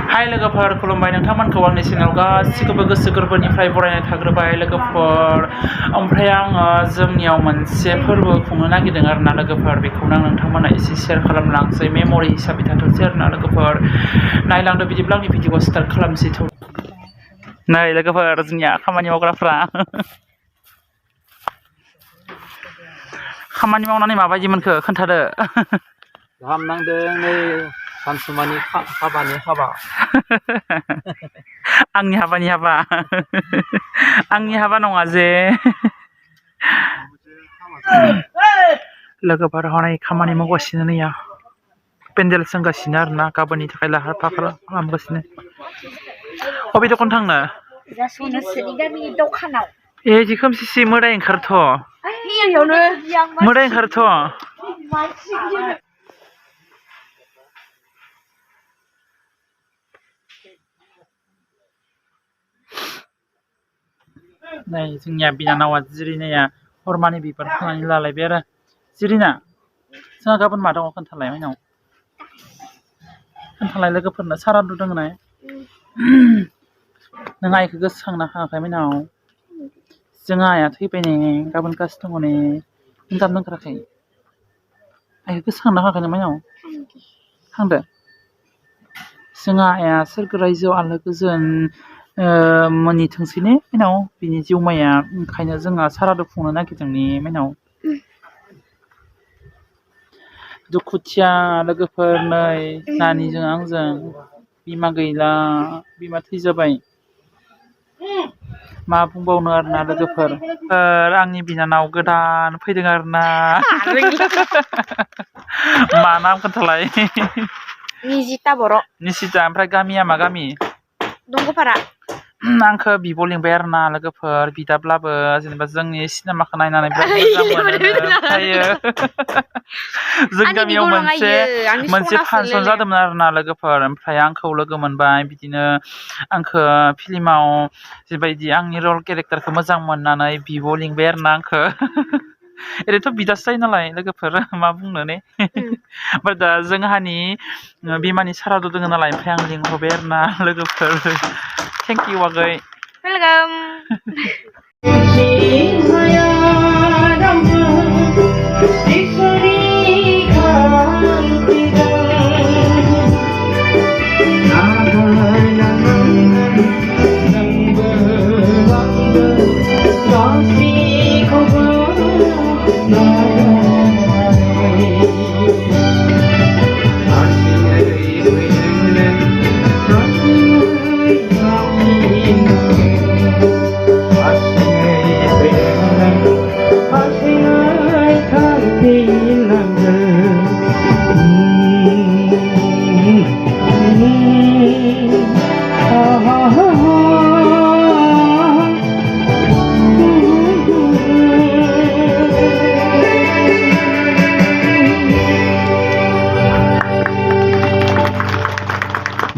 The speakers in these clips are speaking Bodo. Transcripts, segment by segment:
हाय लोगोफोर खुलुमबाय नोंथांमोनखौ आंनि चेनेल गासिखौबो गोसो गोरबोनिफ्राय बरायनाय थाग्रोबाय लोगोफोर ओमफ्राय आङो जोंनियाव मोनसे फोरबो खुंनो नागिरदों आरोना लोगोफोर बेखौनो आं नोंथांमोननो एसे शेयार खालामलांसै मेम'रि हिसाबै थाथोंसै आरोना लोगोफोर नायलांदो बिदिब्ला आंनि भिडिअखौ स्टार्ट खालामसै थ' नै लोगोफोर जोंनिया खामानि मावग्राफ्रा खामानि मावनानै माबायदि मोनखो खोन्थादो गाहाम नांदों नै सानसुमानि हाबानि हाबा आंनि हाबानि हाबा आंनि हाबा नङा जे लोगोफोर हनै खामानि मावगासिनो नैया पेन्डेल सोंगासिनो आरोना गाबोननि थाखाय लाहार फाहार खालामगासिनो अबे दखान थांनो जासनोसोनि गामिनि दखानाव ए जि खोमसिसि मोदाय ओंखारथ' मोदाय ओंखारथ' नै जोंनिया बिनानावा जिरिनाया हरमानि बिबार खानानै लालायबाय आरो जिरिना जोंहा गाबोन मा दङ खोन्थालाय माइनाव खोन्थालाय लोगोफोरनो सारादु दङ ना नों आइखौ गोसोखांना खाङाखै माइनाव जोंहा आइया थैबाय ने गाबोन कास दङ ने नों गाबनो ओंखाराखै आइखौ गोसोखांना खाङाखै नों माइनाव खांदो जोंहा आइया सोरगो रायजोआव आलो गोजोन मोनहैथोंसै ने माइनाव बिनि जिउमाया ओंखायनो जोंहा सारादु खुंनो नागिरदों ने माइनाव दुखुथिया लोगोफोर नै नानिजों आंजों बिमा गैला बिमा थैजाबाय मा बुंबावनो आरोना लोगोफोर आंनि बिनानाव गोदान फैदों आरोना मा नाम खोन्थालाय निजिता बर' निसिता ओमफ्राय गामिया मा गामि दंग'पारा आंखौ बिब' लिंबाय आरोना लोगोफोर बिदाब्लाबो जेनेबा जोंनि सिनेमाखौ नायनानै बिराद मोजां मोनो ओमफ्रायो जों गामियाव मोनसे फांसन जादोंमोन आरोना लोगोफोर ओमफ्राय आंखौ लोगो मोनबाय बिदिनो आंखौ फिल्माव जेबायदि आंनि रल केरेक्टारखौ मोजां मोननानै बिब' लिंबाय आरोना आंखौ ओरैनोथ' बिदासो जायो नालाय लोगोफोर मा बुंनो ने ओमफ्राय दा जोंहानि बिमानि सारादु दङ नालाय ओमफ्राय आं लिंहरबाय आरोना लोगोफोर थेंक इउ आगै वेलकाम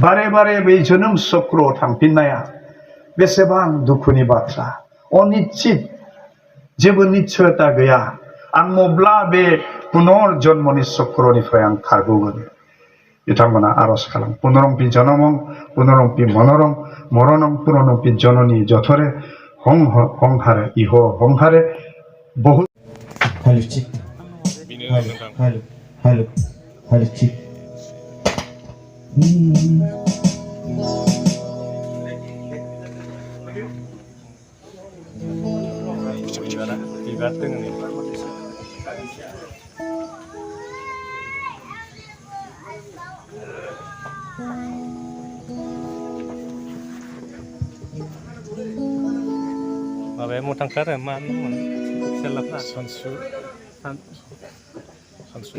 बारे बारे बै जोनोम चक्रआव थांफिननाया बेसेबां दुखुनि बाथ्रा अनिश्चित जेबो निश्चयता गैया आं मब्ला बे पुनर जन्मनि चक्रनिफ्राय आं खारग'गोन बिथांमोना आरज खालाम पुनरंपि जनमं पुनरंपि मनरं मरणं पुनरंपि जननी जठरे हंहारे इह हंहारे बहुत हेलो चिक बिबार दङ नै माबाया मोथांखा आरो मा होनोमोन फिसालाफ्रा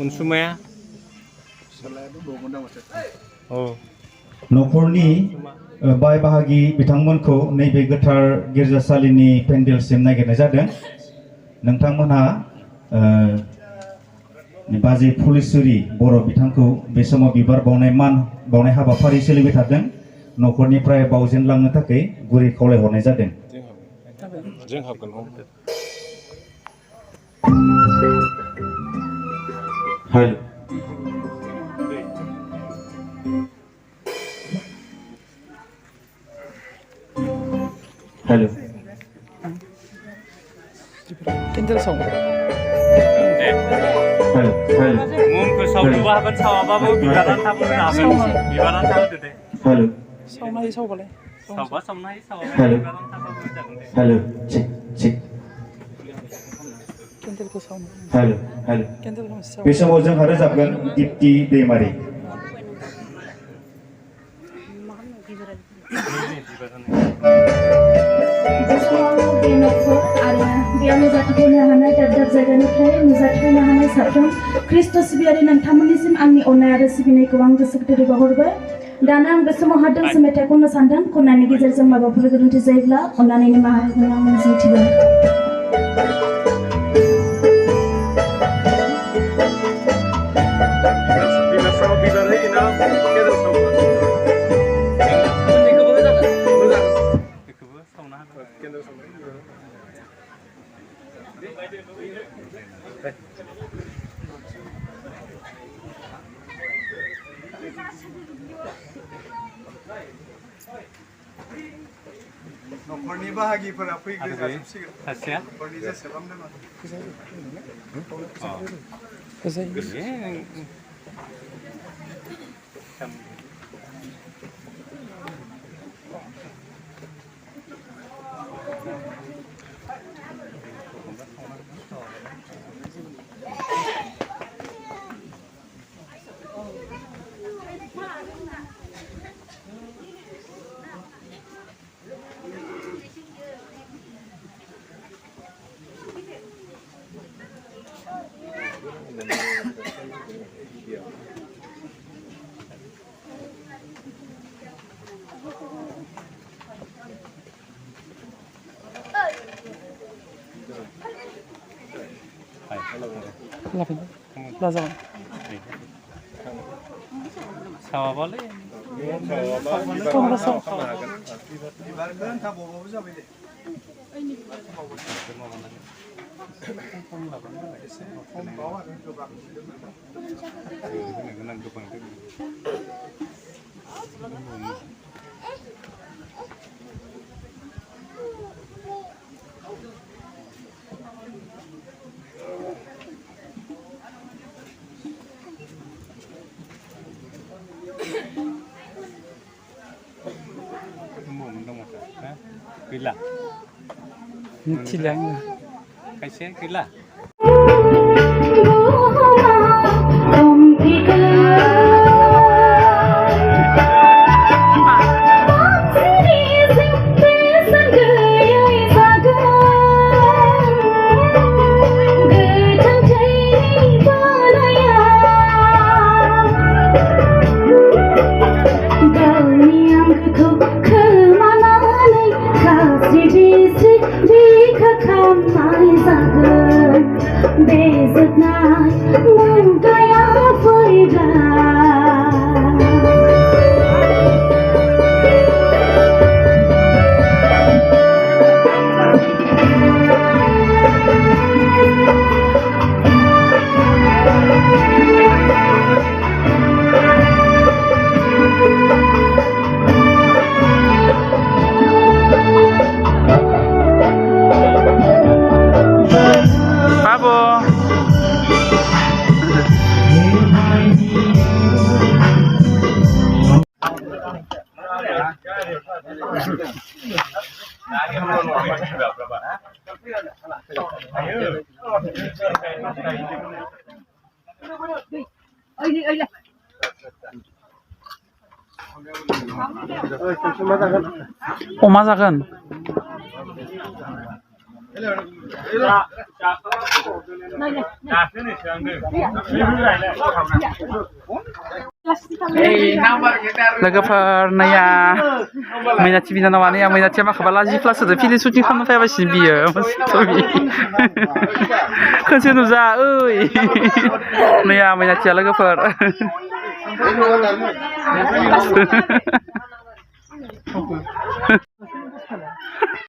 अनसुमाया न'खरनि बाय बाहागि बिथांमोनखौ नैबे गोथार गिर्जासालिनि पेन्डेलसिम नागिरनाय जादों नोंथांमोनहा बाजै फुलेश्वरी बर' बिथांखौ बे समाव बिबार मान बावनाय हाबाफारि सोलिबाय थादों न'खरनिफ्राय बावजेनलांनो थाखाय गुरै खावलायहरनाय जादों जों हाबगोन Hello. 캔들 송 Hello. Hello. 몸그 서울과 한번 사와봐봐 비바람 타고 나면 비바람 타도 돼 Hello. 서운하이 서울래 서봐 섬나이 서와 Hello. 비바람 타고 자는데 Hello. Check. Check. 캔들 그 서운 Hello. Hello. 캔들 그 서운 बे समाव जोंहा रोजाबगोन दिप्ति दैमारि बेयाव नुजाथिफैनो हानाय दाब दाब जायगानिफ्राय नुजाथिफैनो हानाय साफ्रोम ख्रिस्ट' सिबियारि नोंथांमोननिसिम आंनि अननाय आरो सिबिनायखौ आं गोसो गोथारै बावहरबाय दाना आं बे समाव दोंसे मेथाइ खननो सानदों खननायनि गेजेरजों माबाफोर गोरोन्थि जायोब्ला अननानै निमाहा होगोन आं मिजिंथिबाय न'खरनि बाहागिफोरा फैग्रो जाजोबसिगोन सासेया न'खरनि जेसेबां दङ 라자 사와볼래 बिबारखौ थाबावबाबो जाबाय दे खमबाव आरो गोबां गोनां गोबां gila 칠량 खायसे gila अमा जागोन लोगोफोर नैया मैनाथि बिनानावा नैया मैनाथिया माखौबा लाजि प्लास होदो फिलिम शुटिं खालामनो फैयाबासिनो बियो खनसे नुजा ओइ नैया मैनाथिया लोगोफोर